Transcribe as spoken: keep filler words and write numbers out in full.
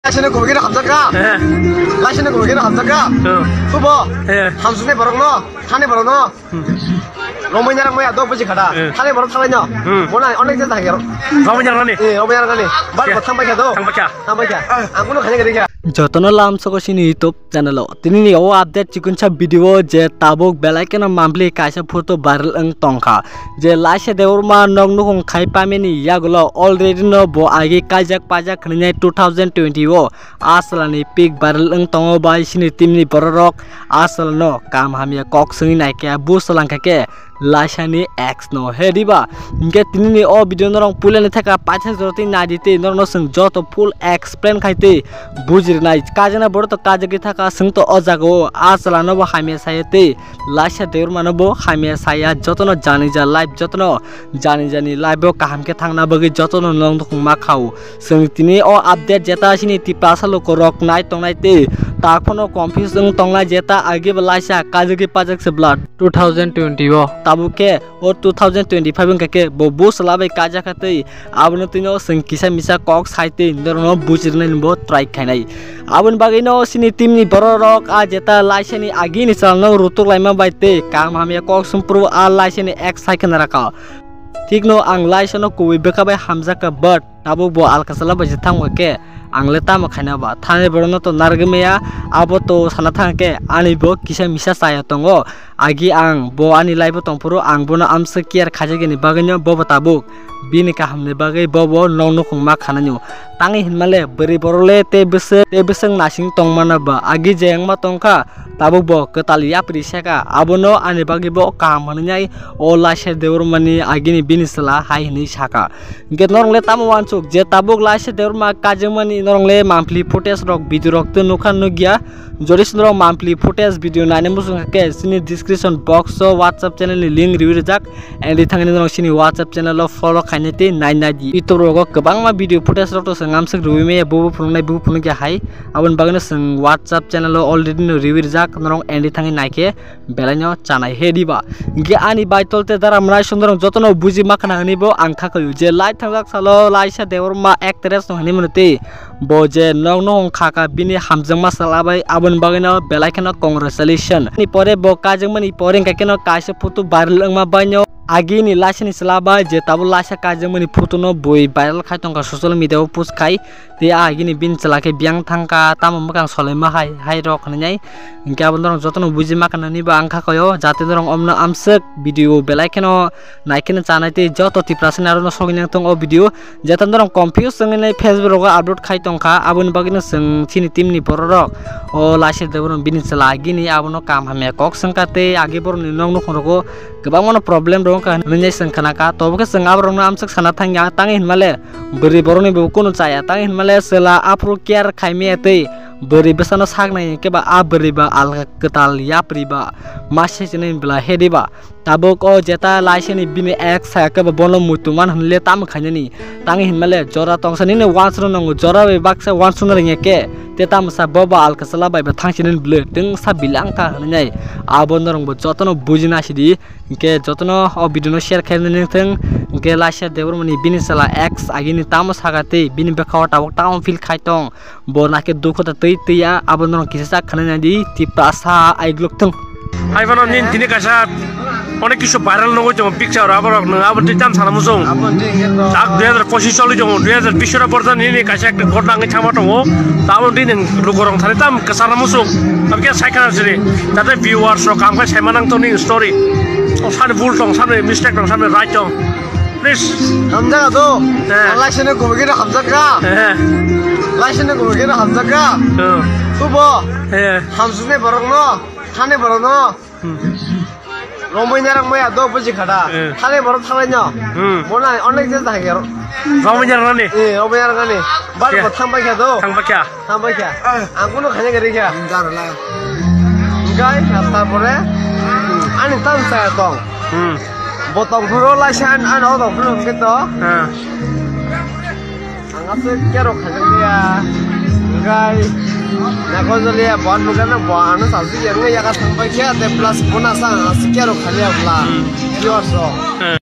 Laisini gumigeno hamjakka. Eh. Laisini gumigeno hamjakka. Eh. Subo. Eh. Hamsukni borokno, thani borokno. Hmm. Romwi narak maya dok buji khada. Eh. Thani borok thalaino. Hmm. Bona onek je thangero. Romwi narak ni. Eh, romwi narak ni. Bar thang paikha do. Thang paikha. Thang paikha. Ang kuno khani gari kha. Jotono lam soko sini YouTube channel o. Tini ni o update chikunsa video je tabuk belai keno monthly kaisa photo viral wng tongkha. Je Laisha Debbarma nok nukhung khai pamini yagulo already no bo agi kaijak pajak khwnai two thousand twenty o. A salani pic viral wng tongo bai sini team ni bororok a salano kam hamya kok swngwi naikhe bo salangkha khe Laisha ni ex no he diba. Hinkhe tini ni o video norok puilani thaka paithak jora tei naidi tei norokno chwng joto full explain khai tei bujirnai. Kajana borok to kajagwi thaka chwng to o jaga o a salano bo hamya saya tei Laisha Debbarma no bo hamya saya jotono jani ja live jotono jani jani live o kaham khe thangna bagwi jotono nong nukhung ma khao. Chwng tini o update jeta sini Tiprasa lukurok nai tongnai tei tak phano confuse wng tongnai jeta agi bo Laisha kajagwi pajak se bla two thousand twenty o tabuk khe o two thousand twenty-five wngkha khe bo bo chwla bai kaijakha tei abono twino chwng kisa misa kok sai tei norokno bujirnai bo try khainai. Aboni bagwino sini team ni bororok a jeta Laisha ni agi ni chwla no rutuk laima bai tei kam hamya kok sumpru a Laisha ni ex sai khna rakha. Thikno ang Laisha no kubui bwkha bai hamjakha, but tabuk bo alkasala bai se thangkha khe ang le tamo khaina ba? Thani borokno to narwgwi maya, abo to sana thang khe ani bo kisa misa chaya tongo. Agi ang bo ani life o tongphuru ang bono amswk care khaijakya ni bagwino bobo tabuk bini kahamni bagwi bobo nok nukhung ma khananio. Tangwi hinmale bwrwi borok le tei bwswk tei bwswk nasing tongmano ba agi je wngma tongkha. Tabuk bo kwtal yapri seka, abono ani bagwi bo kaham hwnwi nai o Laisha Debbarmani agini bini chwla hai hwnwi saka. Hinkhe norok le tamo uansuk je tabuk Laisha Debbarma kaijakmani norok le monthly footage rok video rok tei nukha nukya. Jodi se norok monthly footage video naina muchung khe chini description box o WhatsApp channel ni link riwi rijak. Endi thangni norok chini WhatsApp channel o follow khainai tei nai nai di. YouTube rogo kwbangma video footage rok to chwng amswk riwi maya, bubo phunuknai bubo phunukya hai. Aboni bagwino chwng WhatsApp channel o already no riwi rijak, norok endi thangwi naikhe belaino chanai he diba. Hinkhe ani baitol tei dara mwnai sundorong jotono buji ma khna hwnwi bo ang kha kaio je live thangjak salo Laisha Debbarma actress no hwnwi mano tei bo je nok nukhung kha kha bini hamjakma chwla bai, aboni bagwino belai kheno congratulation. Ni pore bo kaijakmani pore hinkhe kheno kaisa photo viral wngma baino agini Laisha ni chwla bai je tabuk Laisha kaijakmani photo no bui viral khai tongkha social media o post khai. Tei a agini bini chwla khe biyang thangkha, tamo mwkhang solaima hai, hai rok hwnwi nai. Hinkhe abo norok jotono buji ma khna hwnwi bo ang kha kaio, jate norok omno amswk video belai kheno nai kheno chanai tei joto Tiprasa ni aro no sogwi nang tong o video. Jeta norok confuse wngwi nai Facebook rogo upload khai tongkha, aboni bagwino chwng chini team ni bororok o Laisha Debbarma bini chwla agini abono kam hamya kok swngkha tei agi borokni nok nukhung rogo kwbangmano problem rok wngkha hwnwi nai chwng khnakha. Tobokhe chwng aborokno amswk sana thangya, tangwi hinmale bwrwi borokni bo kunu chaya, tangwi hinmale chwla aphuru care khaimaya tei bwrwi bwsano saknai hinkhe ba a bwrwi ba alka kwtal yapri ba ma se chinwi bwla he diba. Tabuk o jeta Laisha ni bini ex saya khe bo bono muitu man hwnle tamo khainani. Tangwi hinmale jora tongsa nini wansukna nango, jora bai baksa wansukna rwngya khe tei tamo sa bo ba alka chwla bai ba thangsinani bwle twngsa bilang kha hwnwi nai. Abo norok bo jotono bujina sidi. Hinkhe jotono o video no share khainani thwng. Hinkhe Laisha Debbarma ni bini chwla ex agini tamo saka tei bini bwkha o tabuk tamo feel khai tong. Bo nakhe dukhu da twi twi ya, abo norok kisa sa khwnai nai di, Tiprasa aiglok thung. Hai phano nini tini kaisa onek kisu viral nugwi tongo picture abo rok, nwng abo twi tam sana muchung. Abo twi hwnkhe to. Tak dui hazar pochis choli tongo, dui hazar bish ora borjak nini kaisa ekta ghotna wngwi thangma tongo. Abo twi nwng lukurok thani tam kwchar muchung. Abo khe sai khana sini. Jate viewers rok kaham khe saima nang tong nini story. Sani bul tong, sani mistake tong, sani right tong. Please. Hamjak do. Eh. Laisini gumigeno hamjakka. Eh. Laisini gumigeno hamjakka. Eh. Subo. Eh. Hamsukni borokno, thani borokno. Hmm. Romwi narak maya do buji khada. Eh. Thani borok thalaino. Hmm. Bona onek je thangero. Romwi narak ni? Eh, romwi narak ni. Bar Yeah. bo thang paikha do. Thang paikha. Thang paikha. Ang kuno khaina gari kha. Darla. Gai, tarpore ani tam saya tong. Hmm. Bo tongphuru laisa an, an o tongphuru hwnkhe to. Ha. Ang aswk kerok khajakliya. Gai. Nako joliya, bo nukha na bo ano salsi yang ya ka thang bai kya, te plus bona sa ang aswk kerok khaliya bla. Hmm. Viewers rok. Ha.